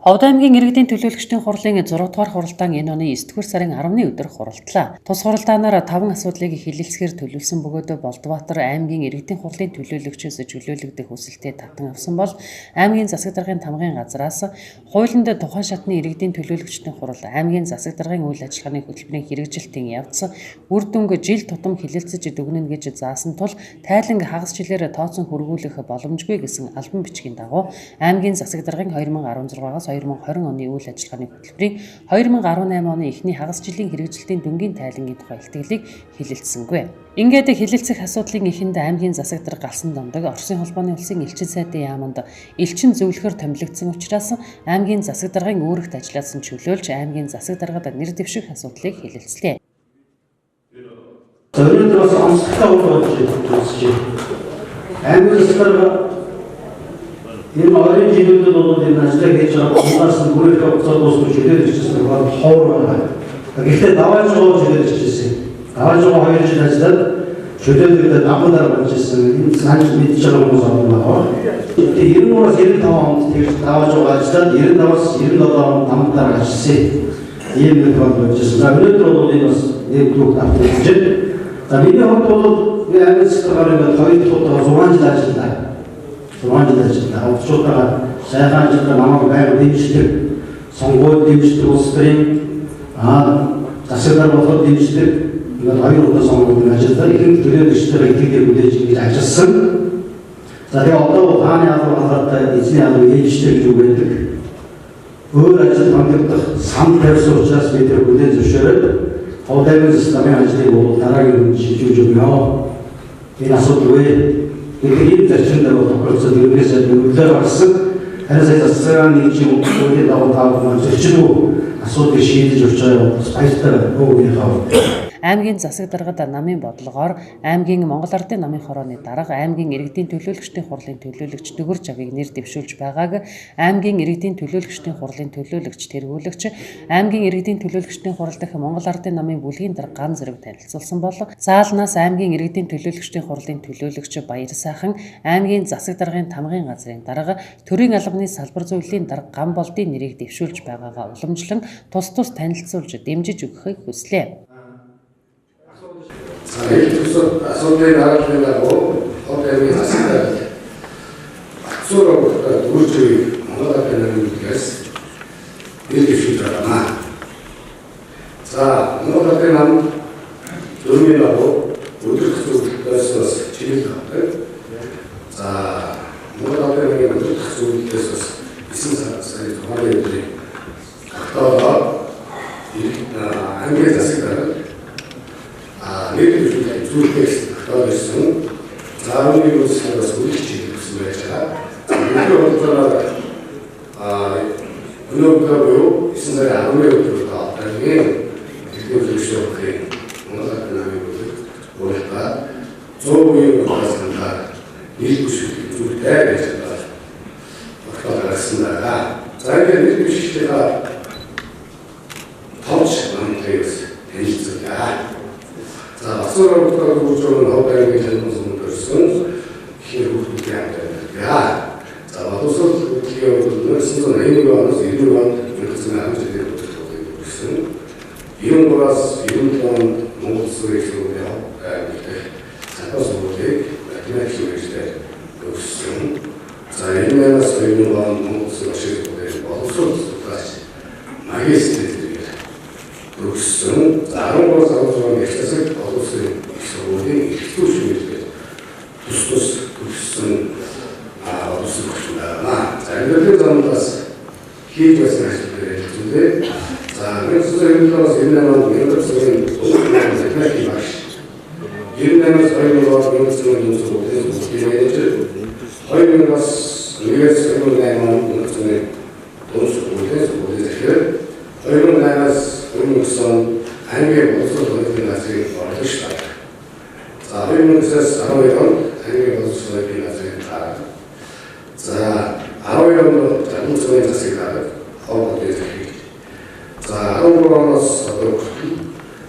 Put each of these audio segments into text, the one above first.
Ховд аймгийн иргэдийн төлөөлөгчдийн хурлын 6 дугаар хуралдаан энэ оны 9 дугаар сарын 10-ны өдөр хуралдлаа. Тус хуралдаанаар 5 асуудлыг хэлэлцэхээр төлөвлөсөн бөгөөд Болдбаатар аймгийн иргэдийн хурлын төлөөлөгчөөс чөлөөлөгдөх хүсэлтэд татан авсан бол аймгийн засаг даргын тамгын газраас хуулинд тухайн шатны иргэдийн төлөөлөгчдийн хурал аймгийн засаг даргын үйл ажиллагааны хөтөлбөрийн хэрэгжилтийн явц үр дүнг жил тутам хэлэлцэж дүгнэнэ гэж заасан тул тайланг хагас жилээр тооцон хөргүүлэх боломжгүй гэсэн албан бичгийн дагуу аймгийн засаг даргын 2016-аас 2020 оны үйл ажиллагааны хөтөлбөрийн 2018 оны эхний хагас жилийн хэрэгжилтийн дүнгийн тайлангийн тухай илтгэлийг хэлэлцсэнгүй. Ингээд хэлэлцэх асуудлын эхэнд аймгийн засаг дарга Галсан Домдог Оросын холбооны улсын элчин сайдын яаманд элчин зөвлөхөөр томилогдсон учраас аймгийн засаг даргын үүрэгт ажилласан чөлөөлж аймгийн засаг даргад нэр дэвших асуудлыг хэлэлцлээ. За өнөөдөр бас онцлогтой үйл болж үзэж байна. Аймгийн засаг дарга энэ ойрын жилүүдэд бол энэ ажлыг хийж байгаа дундаас нь бүрийнхээ хугацаа дуусна чөлөөлж ирсэн бол ховор байгаа. Гэхдээ давааж байгаа чөлөөлж ирсэн. Давааж байгаа 2 жил ажиллаад чөлөөлөгдөд наман дараа болж ирсэн. Энэ санаж мэдж байгаа хүмүүс олон байгаа. Тэгээ 93-аас 95 онд тэгж давааж байгаа ажиллаад 95-аас 97 онд наман дараа ажилласан. Ийм нэг болж ирсэн. За өнөөдөр бол энэ бас нэг түүх авч ирж байна. За миний хувьд бол би аймгийн засаг даргаар ингээд 2 дахь удаа 6 жил ажиллаа. 6 жил ажиллаа. Овчуудаа сайхан ажиллаа, намайг байнга дэмждэг. Сонгуул дэмждэг улс төрийн засаг дарга болоход дэмждэг. Ингээд 2 удаа сонгуульд ажиллаа. Ихэнх төлөөлөгчдөө итгэлээр хүлээж ингэж ажилласан. За тэгээ одоо хааны алба халаатай эзний алба ээлжтэй гэж үг байдаг. Өөр ажил хангагдах сан тавьсан учраас бид тэр хүлээн зөвшөөрөөд Ховд аймгийн засаг даргын ажлыг бол дараагийн хүнд шилжүүлж өгнө. Энэ асуудалгүй. Тэгэхээр ийм зарчим дээр тохиролцоод ерөнхий сайд зөвлөлөөр гаргасан. Харин сая засгийн нийгмийн хуулийн дагуу та бүхэн зөрчилгүй асуудлыг шийдэж өгч байгаа бас баяртай байна. Өвгийнхаа. Аймгийн засаг даргад намын бодлогоор аймгийн Монгол Ардын намын хорооны дарга аймгийн иргэдийн төлөөлөгчдийн хурлын төлөөлөгч Дүгэр Жавыг нэр дэвшүүлж байгааг аймгийн иргэдийн төлөөлөгчдийн хурлын төлөөлөгч тэргүүлэгч аймгийн иргэдийн төлөөлөгчдийн хурал дахь Монгол Ардын намын бүлгийн дарга Ган Зэрэг танилцуулсан бол заалнаас аймгийн иргэдийн төлөөлөгчдийн хурлын төлөөлөгч Баярсайхан аймгийн засаг даргын тамгын газрын дарга төрийн албаны салбар зөвлөлийн дарга Ган Болдын нэрийг дэвшүүлж байгаагаа уламжлан тус тус танилцуулж дэмжиж өгөхийг хүслээ. За энэ асуудлын дарааллын дагуу Ховд аймгийн засаг дарга Батцуур овогтой Дүгэрживийг Монгол Ардын намын бүлгээс нэр дэвшүүлж байгаа. За Монгол Ардын нам дүрмийн дагуу өдөртөх зөвлөлтөөс бас чиглэл авдаг. За Монгол Ардын намын өдөртөх зөвлөлтөөс бас 9 сарын 6-ны өдрийг тогтоолоод аймгийн засаг дарга нэр дэвшүүлэх зүйлээс тогтоол ирсэн. За үүнийг үүсгэн бас үргэлж чиглэсэн байж байгаа. Өнөөдөр бодлоор өнөөдөр буюу 9 сарын 10-ны өдөр Ховд аймгийн иргэдийн төлөөлөгчдийн хурлын Монгол Ардын намын бүлэг хурлаа 100% удаас хангаар нэр дэвшүүлэх зүйтэй гэж тогтоол гаргасан байгаа. За ингээд нэр дэвшигчдийнхаа товч намтрыг бас танилцуулъя. За Батцуур овогтой Дүгэржив нь Ховд аймгийн Чандан сумд төрсөн ихнэр хүүхдүүдийн хамт амьдардаг. За боловсрол хөдөлгөөний хувьд 1981 оноос 91 онд 1910 жилийн хөдөлгөөнийг төгссөн. 93-аас 97 онд Монгол Улсын их сургуулийн Ховд аймаг дахь залуу сургуулийг математик мэргэжлээр төгссөн. За 98-аас 2000 онд Монгол Улсын их сургуулийн боловсрол судлаач магистр зэрэгээр төгссөн. За 13-аас 16 онд их засаг боловсролын их сургуулийн эрх зүйн мэргэжлээр тус тус төгссөн боловсрол багш байна. За амьдралын замдаас хийж байсан ажил дээр хэлцүүлээ. За 1997-аас 98 онд Мянган сургуулийн математикийн багш. 98-аас 2000 онд Мянган сургуулийн сургуулийн менежер. 2000-аас 2008 онд Мянган сургуулийн захирал. 2008-аас 2009 онд аймгийн боловсрол соёлын газрын орлогч дарга. За 2009-аас 12 онд аймгийн боловсрол соёлын газрын дарга. За 12 онд Жагнан цэврийн засаг дарга, Ховд хотын захирал. За 13 оноос одоо хүртэл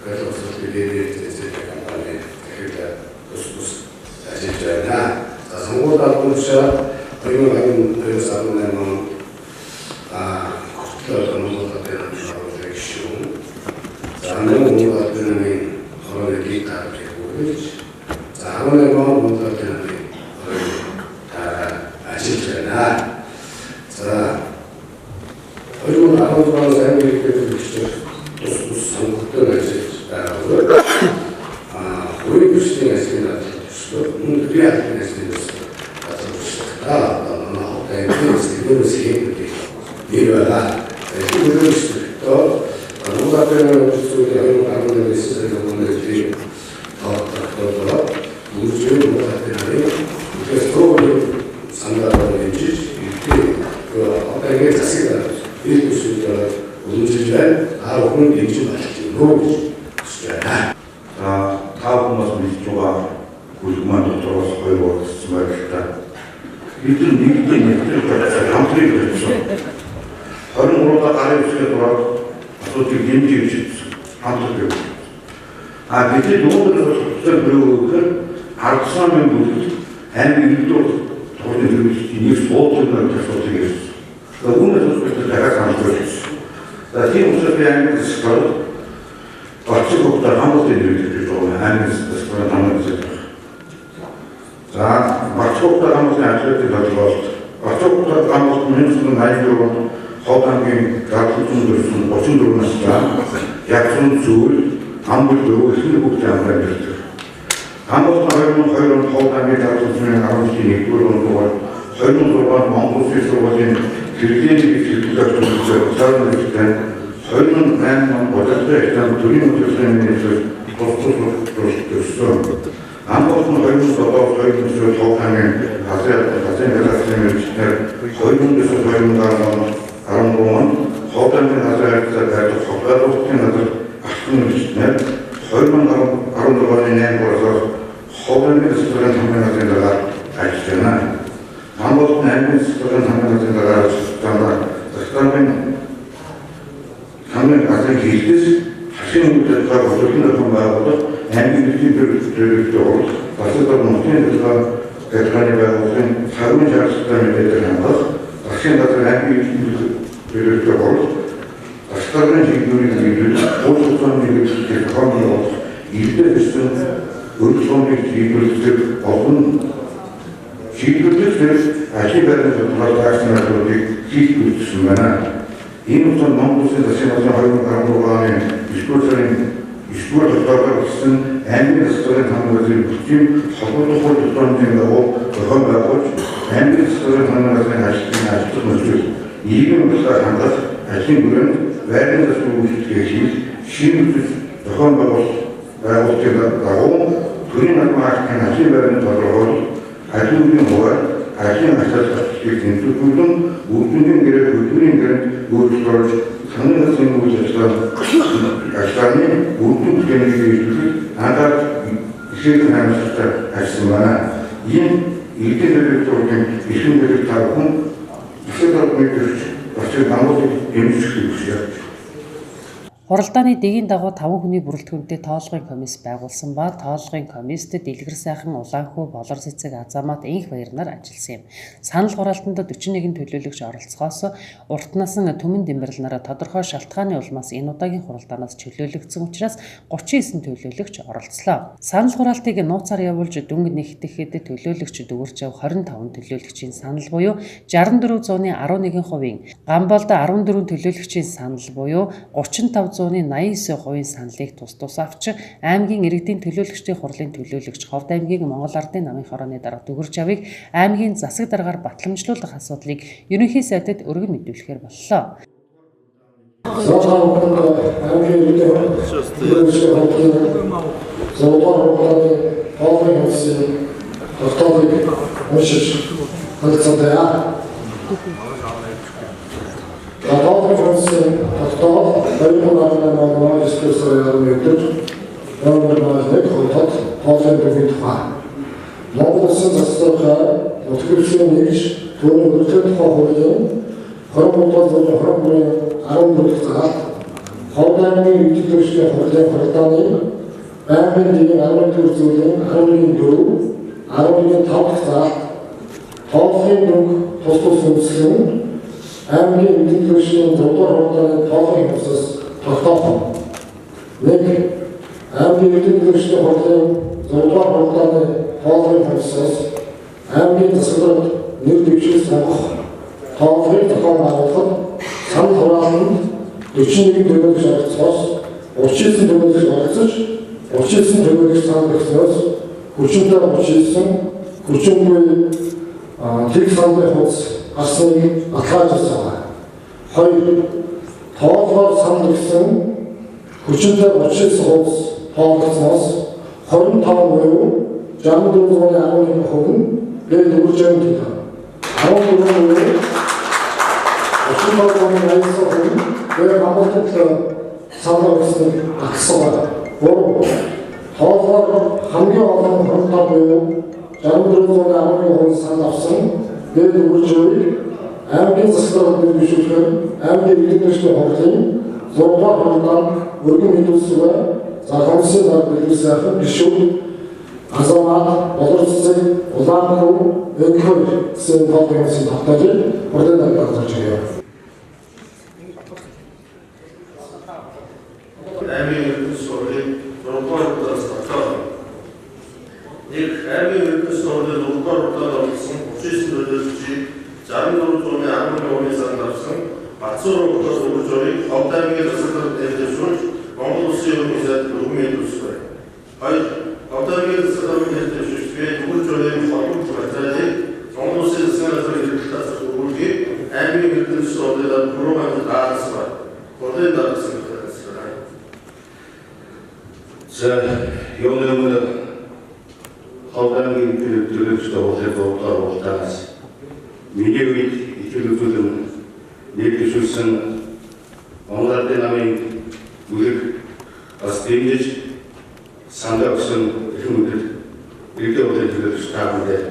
боловсролын ДДЗ компани захирал тус тус ажиллаж байна. За сонгуульд албан тушаал 2022-аас 18 онд Одоо Монгол Ардын намын байгууллагын гишүүн. За мөн Монгол Ардын намын хорооны дэд дарга хүргэж, за 18 он Монгол Ардын намын хорооны даргаар ажиллаж байна. За 2016 оноос аймгийн иргэдийн төлөөлөгчдөр тус тус сонгогдсон ажиллаж байгаа. Хувийн хөгжлийн ажлын дадлага төслөө мөн төрийн албаны ажлын дадлага төслөө одоо манай хот аймгийн сэргүүрээс хиймүүдийг нэр байгаа. Төлөөлөгчдөө Монгол Ардын намын зүйлийн 2011 сарын өмнө тоогдолтой үржил Монгол Ардын намын үнэхээр төвийн сангаар дэмжиж иргэдийн хот аймгийн засаг дарга ирэх төсвүүдээр өргөжлөж байна. Та бүхэн дэмжиж болж байна гэж хүсэж байна. За та бүхэн бас мэдж байгаа бүлэг маань дотроос хоёр орцсон байдалтай. Бид нар нэгдээ нэгтгэх гэсэн хамтрыг хэлсэн. 23 удаа гарын үсгээр дураад асуудлыг дэмжиж ирсэн. Хамтраг гэв. А гэтэл өнөөдөр хувьцаа бүрөөгөөр 10 мянган бүлэгт аймгийн иргэдүүд тооны төлөвлөлтийн нэг суудлын асуудлыг ярьсан. За үүнээс бид дахиад санал тавьсан. За тийм учраас би аймгийн засгаар Бацэг хугацаар хамгаалалтын нэрвэлж байгаа аймгийн засгаар хамгаалж байгаа. За Бацэг хугацаар хамгаалалтын ажлын тодорхойлолт. Бацэг хугацаар хамгаалалт 1984 онд Ховд аймгийн гадуур төрсэн 34 настай Ягсан зүйл Амбал дөрөв эхнэр хүүхдийн амраа ирдэг. Хамгаалалт 2002 онд Ховд аймгийн гадуур 10-ийн 1-р онд 2006 онд Монгол Улсын сургуулийн хэрэглээний бичиг төлөвлөсөн цаана нэгтэй 2008 онд бодлогын экзамен төрийн хөтөлбөрийн министр тус төрсөн. Амбал нь 2007-2009 Ховд аймгийн газрын газрын мэргэжлээр 2009-2013 онд Ховд аймгийн газрын харилцаа барьж холбоотын газар алтан мэргэжлээр 2016 оны 8 дугаар Ховд аймгийн засгийн хамгийн газрын даргаар ажиллаж байна. Амбал нь аймгийн засгийн хамгийн газрын даргаар ажиллаж байгаа. Засгийн хамгийн газрын хийлгээс хашийн үйл ажиллагаа бодлогын зохион байгуулалт аймгийн иргэдийн төлөөлөлтөд орол засаг дарга нутгийн ажиллагааны байгууллагын цагийн шаардлагатай мэдээлэл хангах засгийн газар аймгийн иргэдийн төлөөлөлтөд орол засаг даргын чиглэлийг нэгдүүлэх хууль зохиолын нэгдүүлэх зохион байгуулах иргэдэд ирсэн өргөдөлтөнд шийдвэрлэх олон шийдвэрлэх зэрэг ажлын байрны тодорхойлолт акцийн байдлуудыг хийх үйлдэлсэн байна. Энэ утгаар Монгол Улсын засгийн газрын 2016 оны 9-р сарын 9-р тогтоогоор өгсөн аймгийн засгийн хамгийн газрын бүтцийн холбоотой хууль тогтоомжийн дагуу зохион байгуулж аймгийн засгийн хамгийн газрын ажлын ажиллах нөхцөл нийгмийн удирдлага хангах ажлын хүрээнд байрны засаг үйлчлэгээ хийх шинэ нөхцөл зохион байгуулалтын дагуу төрийн албан актын ажлын байрны тодорхойлолт ажлын үеийн хуваар ажлын ачаал зохицлыг тэмцүүлэн үр дүнгийн гэрээ хөдөлмөрийн гэрээнд өөрчлөлт оруулж сангийн засгийн үйл ажиллагааны үр дүн бүтээмжийг эрдүүлэх анхаарч ишээхэн харамсалтай ажилласан байна. Ийм иргэдийн төлөөлөлтийн эрхэм төлөв та бүхэн засаг дарганы төрч Бацэг Монголыг дэмжих хүсье. Хуралдааны дэгийн дагуу 5 хүний бүрэлдэхүүнтэй тооллогын комисс байгуулсан ба тооллогын комиссд Дэлгэр сайхан, Улаанхүү, Болор цэцэг, Азамат, Энх баяр нар ажилласан юм. Санал хураалтанд 41 төлөөлөгч оролцохоос урт насан Түмэн Дэмбэрэл нараа тодорхой шалтгааны улмаас энэ удаагийн хуралдаанаас чөлөөлөгдсөн учраас 39 төлөөлөгч оролцлоо. Санал хураалтыг нууцаар явуулж дүнг нэгтгэхэд төлөөлөгч дүгэрч ав 25 төлөөлөгчийн санал буюу 64.11%, Гамболд 14 төлөөлөгчийн санал буюу 35.89% саналыг тус тус авч аймгийн иргэдийн төлөөлөгчдийн хурлын төлөөлөгч Ховд аймгийн Монгол Ардын намын хорооны дарга Дүгэрч авыг аймгийн засаг даргаар батламжлуулах асуудлыг ерөнхий сайдад өргөн мэдүүлэхээр боллоо. Тооллогын комиссийн тогтоол 2018 оны 9 сарын 11 өдөр номер 01 хотод тооллогын дүнгийн тухай Монгол Улсын засаг дарга нутгийн дэвшгийн нэгж түүний өргөдлийн тухай хуулийн 23 дугаар зүйлийн 23-ын 14 дэх заалт Ховд аймгийн иргэдийн төлөөлөгчдийн хурлын хуралдааны байнгын дэгийн 11 зүйлийн 11-ийн 4, 11-ийн 5 дахь заалт тооллогын дүнг тус тус үндэслэн Аймгийн эрдэнэ төлөөлөгчдийн 6 дугаар хуралдааны тоолгын хомсоос тогтоох. 1. Аймгийн эрдэнэ төлөөлөгчдийн хурлын 6 дугаар хуралдааны тоолгын хомсоос аймгийн засаг даргад нэр дэвшил сонгох тоолгыг зохион байгуулахад санал хураалтанд 41 төлөөлөгч оролцохоос 39 төлөөлөгч оролцож 39 төлөөлөгч санал өгснөөс хүчинтэй 39, хүчингүй тэг саналын хуудас гарсныг баталгаажуулсан байна. 2. Тоолгоор санал өгсөн хүчинтэй 39 хуудас тоологдсоноос 25 буюу 64.11% нь б дөрвөн төлөө. 14 буюу 35.89% нь б Монголын төлөө санал өгсөнийг баталсан байна. 3. Тоолгоор хамгийн олон 25 буюу 64.11% санал авсан б дөрвөн аймгийн засаг даргад нэр дэвшүүлэхээр аймгийн эрдэнэ төлөөлөгчдийн хурлын 6 дугаар хуралдаанд өргөн мэдүүлсэн бай. За комиссийн дарга Дэлгэр сайхан гишүүд Азамат, Болор цэцэг, Улаанхүү, Өнхөр гэсэн тоолгын комиссийн тогтоолыг хурлын дарга зурж өгье. Аймгийн эрдэнэ хурлын 6 дугаар хуралдаанаас тогтоох. 1. Аймгийн эрдэнэ хурлын 6 дугаар хуралдаанд оролцсон 39 төлөөлөгчийг 64.11% санал авсан Батцуур хотоос өгч орыг Ховд аймгийн засаг даргад нэр дэвшүүлж Монгол Улсын ерөнхий сайд өргөн мэдүүлсэн байна. 2. Ховд аймгийн засаг даргад нэр дэвшүүлж буй Нүгэл журын холбогдох материалыг Монгол Улсын засгийн газрын хэрэглэлт асах өгүүлгийг аймгийн эрдэнэ хурлын дарга Буруу аймагт даалгасан байна. Хурлын дарга санагдсан байна. За, юуны өмнө Ховд аймгийн төлөөлөгчдийн хурлын 6 дугаар хуралдаанаас миний үед итгэл үзүүлэн нэр дэвшүүлсэн Монгол Ардын намын бүлэг бас дэмжиж санал өгсөн эрхэм хүндэт иргэдийн хурлын төлөөлөгч та бүхэндээ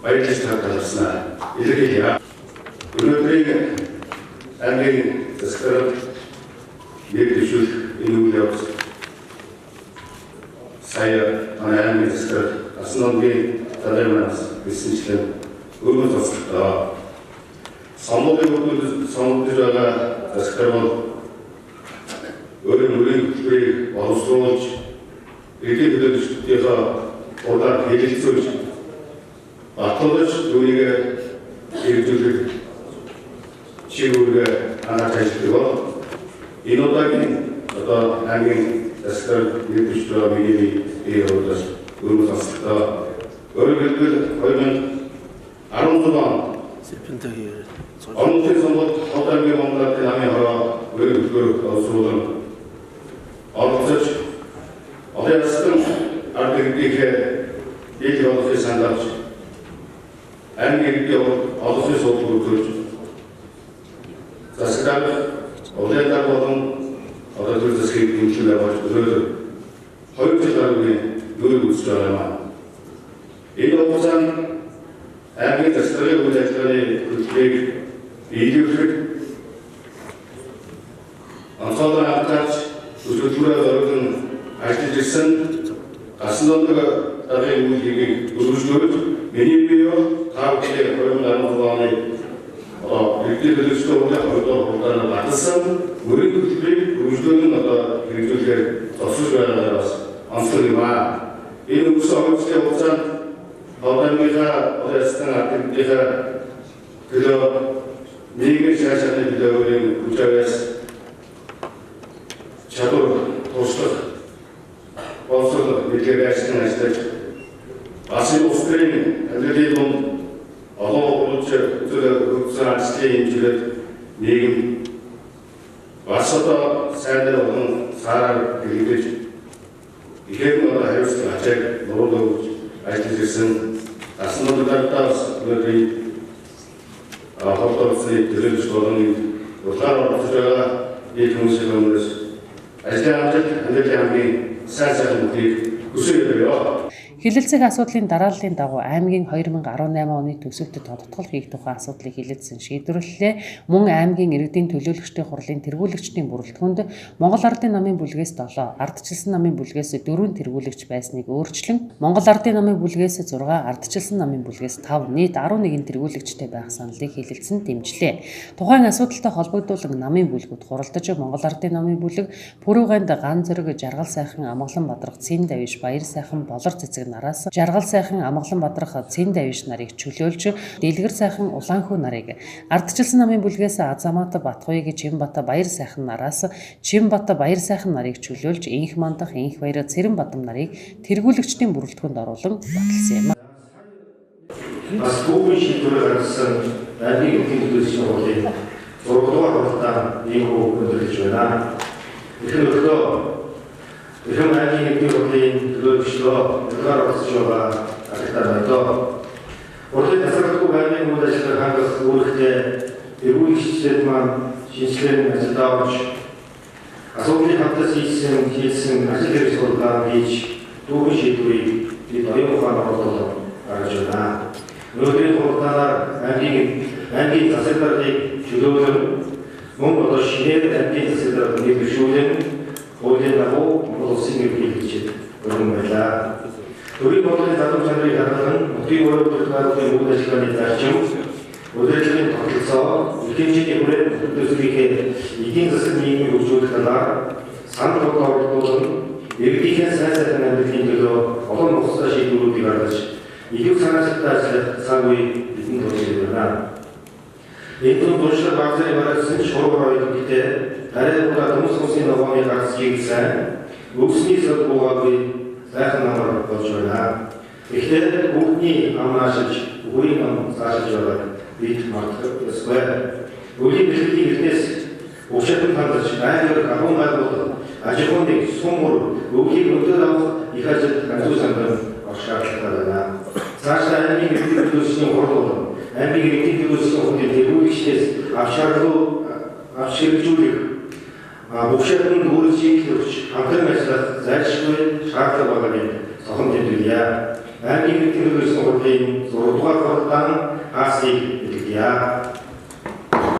баярлаж талархаснаа илэрхийлье. Өнөөдрийн аймгийн засаг даргад нэр дэвшүүлэх энэ үйл явц сая манай аймгийн засаг дарга Асан номгийн даргын хэлсэнчлэн өргөн цоцлоо. Сонгуулийн бүрдүүлэлт сонгогдож байгаа засаг дарга бол өөрийн мөрийн хөтөлбөрийг боловсруулж, иргэдийн төлөөлөгчдийнхөө хурлаар хэлэлцүүлж, батлуулж түүнийг хэрэгжүүлэх чиг үүргээ анхаарч ажилладаг бол энэ удаагийн одоо аймгийн засаг дарга нэр дэвшиж байгаа миний бие хувьдаас өргөн цоцлоо. Өөрөөр хэлбэл 2016 онд Орон нутгийн сонгуульд Ховд аймгийн Монгол Ардын намын хороо өргөн хөтөлбөр боловсруулан оролцож олон ястан ард иргэдийнхээ дийлэх олонхыг санал авч аймгийн иргэдийн олонхын суудлыг үзүүлж засаг дарга, улаан дарга болон одоо төр засгийг дэмжлэг байгуулж өнөөдөр 2 жил гаруйн нүүрийг үзэж байгаа юм аа. Энэ хугацаанд аймгийн засаг даргын үйл ажиллагааны хөтөлбөрийг биелүүлэхэд онцгой анхаарч хөтөлбөрөөр зориулан ажиллаж ирсэн гасан зондог даргын үйл хэргийг өргөжлүүлж миний бие та бүхний 2016 оны одоо иргэдийн төлөөлөгчдийн хурлын 2 дугаар хуралдаанаар баталсан мөрийн хөтөлбөрийг өргөжлүүлэн одоо хэрэгжүүлэхээр зогсож байгаагаар бас онцлог юм аа. Энэ өнгөрсөн 2 жилийн хугацаанд Ховд аймгийнхаа олон ястан ард иргэдийнхээ төлөө нийгмийн шаардлагын төлөө өөрийн хүч авьяас чадвар туршлага боловсрол мэдлэгээр ажиллаж бас энэ улс төрийн амьдралын дунд олон хуралж үзүүлсэн ажлын хэмжээгээр нийгэм бас одоо сайнаар болон саараар хэрэгжиж ихээр одоо хариуцлага ачааг нуруунд өгч ажиллаж ирсэн гасан даргаас өнөөдрийн Ховд улсын төлөөлөгч болон урлагаар оролцож байгаа нийт хүмүүсийн өмнөөс ажлын амжилт, амьдралын хамгийн сайн сайхан бүхийг хүсье. Хэлэлцэх асуудлын дарааллын дагуу аймгийн 2018 оны төсөвт тодотгол хийх тухай асуудлыг хэлэлцсэн шийдвэрлэлээ. Мөн аймгийн иргэдийн төлөөлөгчдийн хурлын тэргүүлэгчдийн бүрэлдэхүүнд Монгол Ардын намын бүлгээс 7, Ардчилсан намын бүлгээс 4 тэргүүлэгч байсныг өөрчлөн Монгол Ардын намын бүлгээс 6, Ардчилсан намын бүлгээс 5 нийт 11 тэргүүлэгчтэй байх саналыг хэлэлцэн дэмжлээ. Тухайн асуудалтай холбогдуулан намын бүлгүүд хуралдаж Монгол Ардын намын бүлэг Пүрүүгэнд Ган Зэрэг, Жаргал Сайхан, Амгалан Бадрах, Цэн Давиш, Баяр Сайхан, Болор Цэцэг нараас Жаргал Сайхан, Амгалан Бадрах, Цэн Давиш нарыг чөлөөлж, Дэлгэр Сайхан, Улаанхүү нарыг Ардчилсан намын бүлгээс Азамат Батхуйг, Чимбата, Баяр Сайхан нараас Чимбата, Баяр Сайхан нарыг чөлөөлж, Инх Мандах, Инх Баяр, Цэрэн Бадам нарыг тэргүүлэгчдийн бүрэлдэхүүнд оруулан баталсан юм. Бас хүүхэн шийдвэр гаргасан аймгийн иргэдийн төлөөлөгчдийн хурлын 6 дугаар хуралдаан ийхүү өндөрлөж байна. Эрхэм өглөө эрхэм аймгийн иргэдийн хурлын төлөөлөгчдөө өглөөр оролцож байгаа ажилтнаа надоо хурлын тасралтгүй аймгийн үйл ажиллагааг хангах үүрэгтэй эргүүлэгчдэд маань шинжилгээний ажилдаа орж асуудлыг хамтаас хийсэн ажил хэрэг судалгаа хийж дүүхэн шийдвэрийг бид оюун ухаан оруулан гаргаж байна. Өнөөдрийн хуралдаанаар аймгийн засаг даргыг чөлөөлөн мөн одоо шинээр аймгийн засаг дарга нэр дэвшүүлэн хуулийн дагуу Монгол Улсын ерөнхийлөгчид өргөн байлаа. Төрийн бодлогын залуу чанарыг хадгалан нутгийн өрөө байгууллагын үйл ажиллагааны зарчим, удирдлагын тогтолцоо, их хэмжээний хүрээнд нутаг дэвсгэрийнхээ эдийн засаг нийгмийг хөгжүүлэх талаар санал бодол оролдуулан иргэдийнхээ сайн сайхан амьдралын төлөө олон нухацтай шийдвэрүүдийг гаргаж илүү санаачлалтай ажиллах цаг үе бидэнд тулж байна. Энэ тун туршлага баг зэрэг барагдсан шургуур оюутнуудтай дарай удаа төмс хүнсийн ногооны гарц чиглэсэн өвсний сод буугаагүй сайхан намар болж байна. Гэхдээ бүгдний ам наашилж, үеийн ам заашилж байгааг бид мартах ёсгүй. Өвлийн бэлтгэлийн эртнээс өвчтөн хандаж, аймаг агуун байгууллага, аж ахуйн сум мөр өвлийг өндөр авах их ажил ганцуу сандан орох шаардлагатай байна. Цаашдаа аймгийн иргэдийн төлөөлөгчдийн хурал болон аймгийн иргэдийн төлөөлөгчдийн хурлын тэргүүлэгчдээс авч хэрэгжүүлэх бүх шатанд үүрэг чиглэл өгч хамтран ажиллах зайлшгүй шаардлага байгааг цохон тэмдэглэе. Аймгийн иргэдийн төлөөлөгчдийн хурлын 6 дугаар хуралдаан хаасныг бэлтгэе.